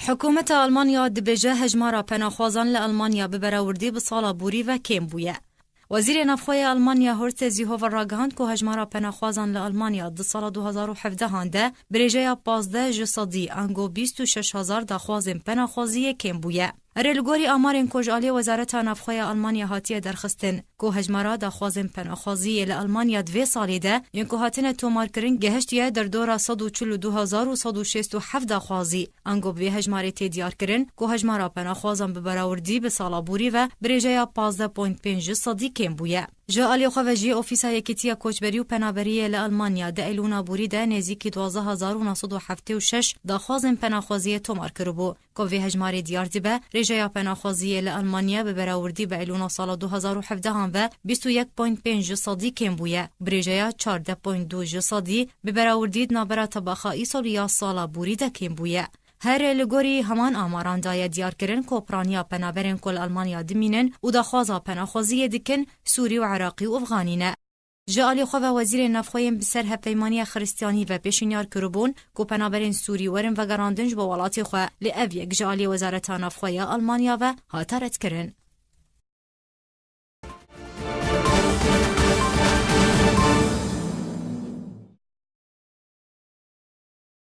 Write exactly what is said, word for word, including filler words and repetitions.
Hikûmeta Almanya dibêje hejmara penaxwazan li Almanya bi berawrdî bi sala borî ve kêm bûye. Wezîrê Navxwe ya Almanya Horst Seehofer ragihand ku hejmara penaxwazan li Almanya di sala du hezar û hevdehan de bi rêjeya pazdeh ji sedî ango bîst û şeş hezar daxwazên penaxwaziyê kêm bûye. Erê, li gorî amarên ku ji aliyê Wezareta Navxwe ya Almanya hatiye derxistin ku hejmara daxwazên penaxwaziyê li Almanya di vê salê de yên ku hatine tomarkirin gehiştiye derdora sed û çil û du hezar û sed û şêst û heft daxwazî. Ango bi vê hejmarê tê diyarkirin ku hejmara penaxwazan bi berawrdî bi sala borî ve bi rêjeya pazdeh point pênc ji sedî kêm bûye. Ji aliyê xwe ve jî Ofîsa Yekîtiya Koçberî û Penaberiyê li Almanya di Eylûna borî de nêzîkî duwazdeh hezar û neh sed û heftê û şeş daxwazên penaxwaziyê tomar kiribû. Ku vê hejmarê diyar dibe, rêjeya penaxwaziyê li Almanya bi berawrdî bi Eylûna sala du hezar û hevdehan ve bîst û yek point pênc ji sedî kêm bûye. Bi rêjeya çardeh point du ji sedî bi berawrdî di navbera tebaxa îsal û ya sala borî de kêm bûye. Her li gorî heman amaran daye diyarkirin ku piraniya penaberên ku li Almanya dimînin û daxwaza penaxwaziyê dikin, Sûrî û Iraqî û Efxanî ne. Ji alî xwe ve wezîrên navxwe yên bi ser hevpeymaniya Xiristiyanî ve pêşinyar kiribûn ku penaberên Sûrî werin vegerandin ji bo welatê xwe, lê ev yek ji alî Wezareta Navxwe ya Almanya ve hate redkirin.